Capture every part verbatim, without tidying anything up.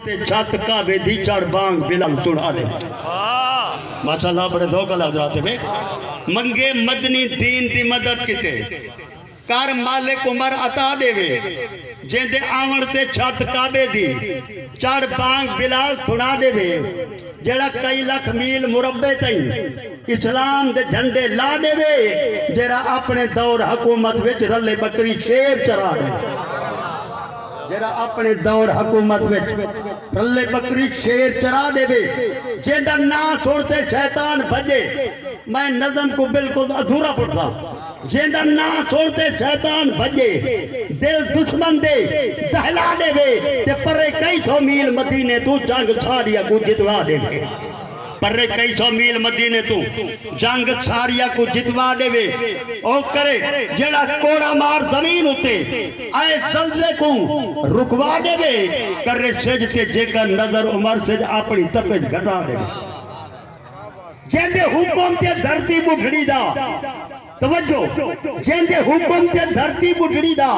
تے چھت کعبے دی چڑھ بانگ بلال سݨا ݙے۔ ماشاءاللہ، بڑے ذوق والا حضرات ہے۔ منگے مدنی دین دی مدد کیتے، کر مالک عمر عطا ݙیوے، جیندے آوݨ تے چھت کعبے دی چڑھ بانگ بلال سݨا ݙیوے، جیڑھا کئی لکھ میل مربع تئیں اسلام دے جھنڈے لا ݙیوے، جیڑھا اپݨے دور حکومت وچ رلے ٻکری شیر چرا ݙیوے۔ جیڑھا اپݨے دور حکومت وچ رلے ٻکری شیر چرا ݙیوے، جیندا ناں سݨ تے شیطان بھڄے۔ میں نظم کوں بالکل ادھورا پڑھساں۔ جیندا ناں سݨ تے شیطان بھڄے، دل دشمن دے دہلا ݙیوے، تے پرے کئی سو میل مدینے توں جنگ ساݙیا کوں جتوا ݙیوے۔ پرے کئی سو میل مدینے توں جنگ ساݙیا کوں جتوا ݙیوے۔ او کرے جیڑھا کوڑا مار زمین اتے آئے زلزلے کوں رکوا ݙیوے۔ کرے سجھ تے جیکر نظر عمر سجھ اپݨی تپش گھٹا ݙیوے۔ جیندے حکم تے دھرتی ٻڈھڑی دا، توجہ، جیندے حکم تے دھرتی ٻڈھڑی دا،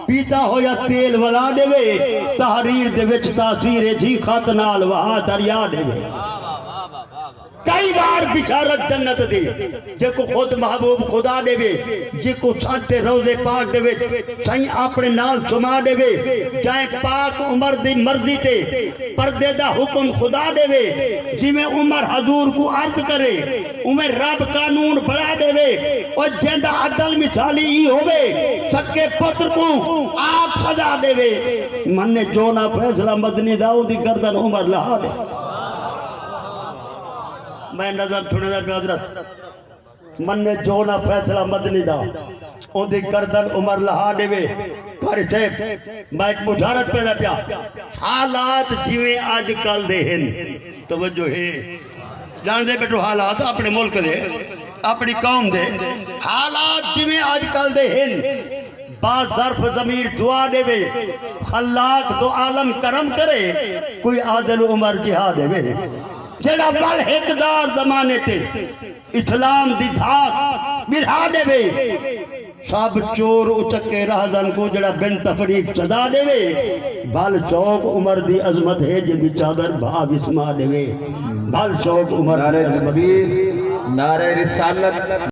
پیتا ہویا تیل ولا ݙیوے، تحریر دے وچ تاثیر جی خط نال وہا دریا ݙیوے۔ کئی وار بشارت جنت دی، جیکوں خود محبوب خدا ݙیوے، جیکوں سݙ تے روضے پاک دے وچ سئیں اپݨے نال سما ݙیوے، جائیں پاک عمر دی مرضی تے پردے دا حکم خدا ݙیوے، جیویں عمر حضور کوں عرض کرے، اوویں رب قانون بݨا ݙیوے۔ او جیندا عدل مثالی ای ہووے، سکے پتر کوں آپ سزا ݙیوے۔ منے جو نہ فیصلہ مدنی دا، اوندی گردن عمر لہا ݙے۔ میں نظم سݨیندا پیا حضرت۔ منے جو نہ فیصلہ مدنی دا، اوندی گردن عمر لہا ݙیوے۔ قاری صاحب، میں ہک بشارت پیا پیا۔ حالات جیویں اڄ کل دے ہن، توجہ ہے، ڄاݨدے ٻیٹھو حالات اپݨے ملک دے، اپݨی قوم دے، حالات جیویں اڄ کل دے ہن، با ظرف ضمیر دعا ݙیوے، خلاق دو عالم کرم کرے، کوئی عادل عمر جہا ݙیوے۔ جیڑھا ول ہک دار زمانے تے اسلام دی دھاک ٻلھا ݙیوے۔ سب چور اچکے رہزن کوں جیڑھا بن تفریق سزا ݙیوے۔ بھل شوق عمر دی عظمت ہے جیندی چادر بھا وسما ݙیوے۔ بھل شوق عمر دی نعرہ عظمت ہے۔ تکبیر، نعرہ رسالت۔